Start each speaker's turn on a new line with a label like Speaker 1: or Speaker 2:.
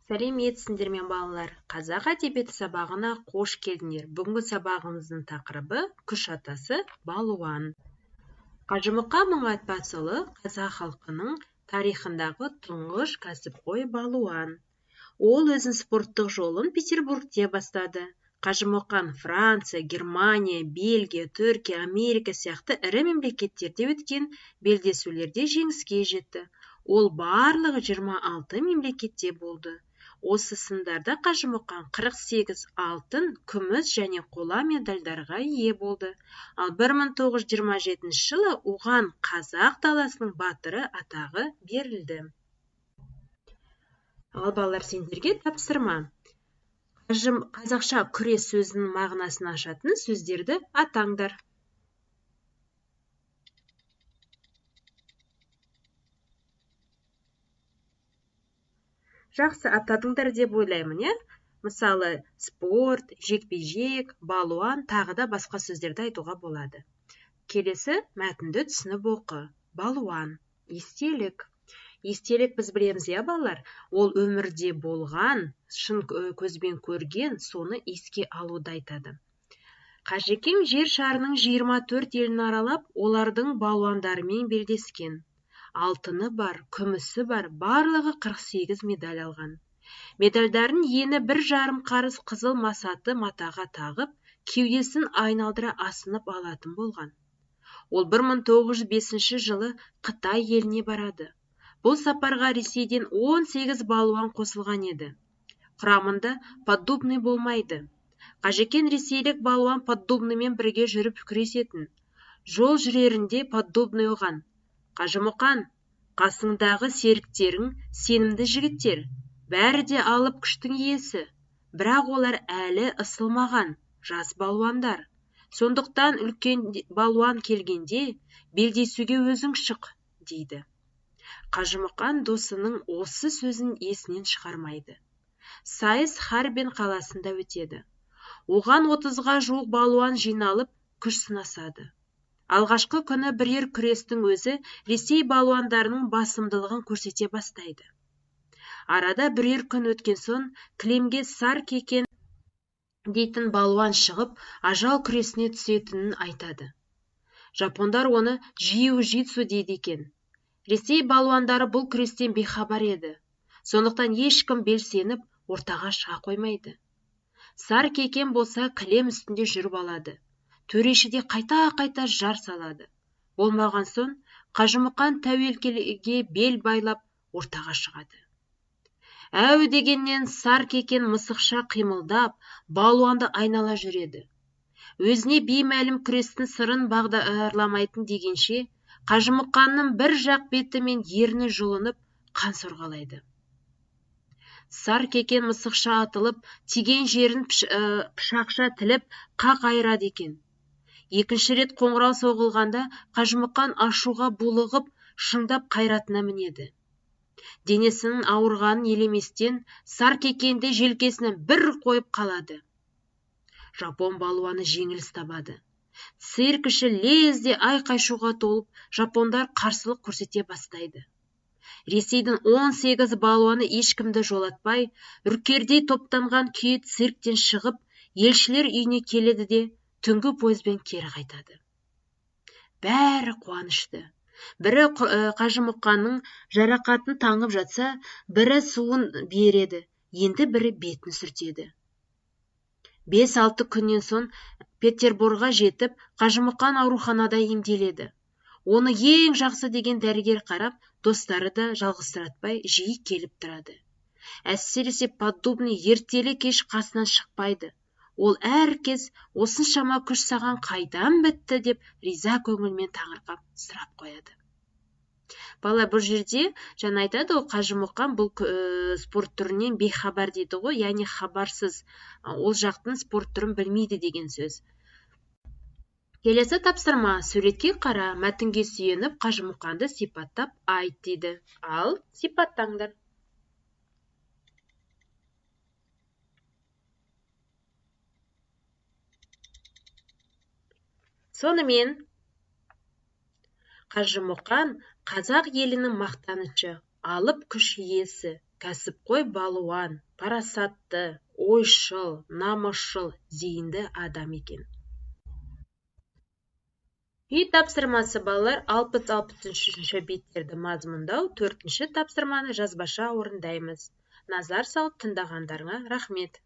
Speaker 1: Сәлеметсіңдер ме, балалар! Қазақ әдебиеті сабағына қош келдіңдер. Бүгінгі сабағымыздың тақырыбы күш атасы балуан. Қажымұқан Мұңайтпасұлы қазақ халқының тарихындағы тұңғыш кәсіпқой балуан. Ол өзінің спорттық жолын Петербургте бастады. Қажымұқан Франция, Германия, Бельгия, Түркия, Америка сияқты ірі мемлекеттерде өткен белдесулерде жеңіске жетті. Ол барлығы 26 мемлекетте болды. Осы сындарда Қажымұқан 48 алтын, күміс және қола медальдарға ие болды. Ал 1927 жылы оған Қазақ даласының батыры атағы берілді. Ал балалар, сендерге тапсырма. Қазақша күрес сөзінің мағынасын ашатын сөздерді атаңдар. Жақсы атадыңдар деп ойлаймын, иә? Мысалы, спорт, жекпе-жек, балуан, тағы да басқа сөздерді айтуға болады. Келесі мәтінді түсініп оқы. Балуан, естелік. Естелік біз білеміз, иә, балалар? Ол өмірде болған, шын көзбен көрген, соны еске алуды айтады. Қажекең жер шарының 24 елін аралап, олардың балуандарымен белдескен. Алтыны бар, күмісі бар, барлығы 48 медаль алған. Медальдарын ені 1,5 қарыс қызыл масаты матаға тағып, кеудесін айналдыра асынып алатын болған. Ол 1905 жылы Қытай еліне барады. Бұл сапарға Ресейден 18 балуан қосылған еді. Құрамында Поддубный болмайды. Қажекен ресейлік балуан Поддубныймен бірге жүріп күресетін. Жол жүрерінде Поддубный оған: «Қажымұқан, қасыңдағы серіктерің сенімді жігіттер, бәрі де алып күштің иесі, бірақ олар әлі ысылмаған жас балуандар. Сондықтан үлкен балуан келгенде белдесуге өзің шық», дейді. Қажымұқан досының осы сөзін есінен шығармайды. Сайыс Харбин қаласында өтеді. Оған 30-ға жуық балуан жиналып, күш сынасады. Алғашқы күні бірер күрестің өзі Ресей балуандарының басымдылығын көрсете бастайды. Арада бірер күн өткен соң кілемге Саркекен дейтін балуан шығып, ажал күресіне түсетінін айтады. Жапондар оны жиу-житсу дейді екен. Ресей балуандары бұл күрестен бейхабар еді. Сондықтан ешкім белсеніп ортаға шыға қоймайды. Саркекен болса кілем үстінде жүріп алады. Төрешіде қайта-қайта жар салады. Болмаған соң Қажымұқан тәуекелге бел байлап ортаға шығады. Әу дегеннен Саркекен мысықша қимылдап, балуанды айнала жүреді. Өзіне беймәлім күрестің сырын бағдарламайтын дегенше, Қажымұқанның бір жақ беті мен ерні жұлынып, қан сорғалайды. Саркекен мысықша атылып, тиген жерін пышақша тіліп, қақ айырады екен. Екінші рет қоңырау соғылғанда Қажымұқан ашуға булығып, шыңдап қайратына мінеді. Денесінің ауырғанын елеместен Саркекенді желкесінен бір қойып қалады. Жапон балуаны жеңіліс табады. Цирк іші лезде айқай-шуға толып, жапондар қарсылық көрсете бастайды. Ресейдің 18 балуаны ешкімді жолатпай, үркердей топтанған күйі цирктен шығып, елшілер үйіне келеді де түнгі пойызбен кері қайтады. Бәрі қуанышты. Бірі Қажымұқанның жарақатын таңып жатса, бірі суын береді, енді бірі бетін сүртеді. 5-6 күннен соң Петерборға жетіп, Қажымұқан ауруханада емделеді. Оны ең жақсы деген дәрігер қарап, достары да жалғызсыратпай жиі келіп тұрады. Әсіресе Поддубный ертелі кеш қасынан шықпайды. Ол әркез осыншама күш саған қайдан бітті деп риза көңілмен таңырқап сұрап қояды. Бала, бұл жерде жаңа айтады ғой, Қажымұқан бұл спорт түрінен бейхабар дейді ғой, яғни хабарсыз, ол жақтың спорт түрін білмейді деген сөз. Келесі тапсырма, суретке қара, мәтінге сүйеніп Қажымұқанды сипаттап айт дейді. Ал сипаттаңдар. Сонымен, Қажымұқан қазақ елінің мақтанышы, алып күш иесі. Кәсіпқой балуан парасатты, ойшыл, намысшыл, зейінді адам екен. Үй тапсырмасы, балалар: 60, 63-ші беттерді мазмұндау, төртінші тапсырманы жазбаша орындаймыз. Назар салып тыңдағандарыңа рахмет.